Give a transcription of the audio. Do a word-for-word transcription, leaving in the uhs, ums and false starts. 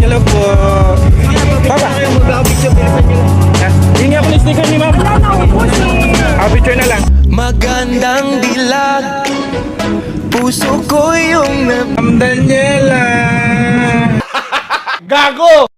Hello po. Baba. Ha? Hindi ako ni sticker ni ma'am. Ah, picture na lang. Magandang dilag. Puso ko yung na- Ma'am Daniela. Gago!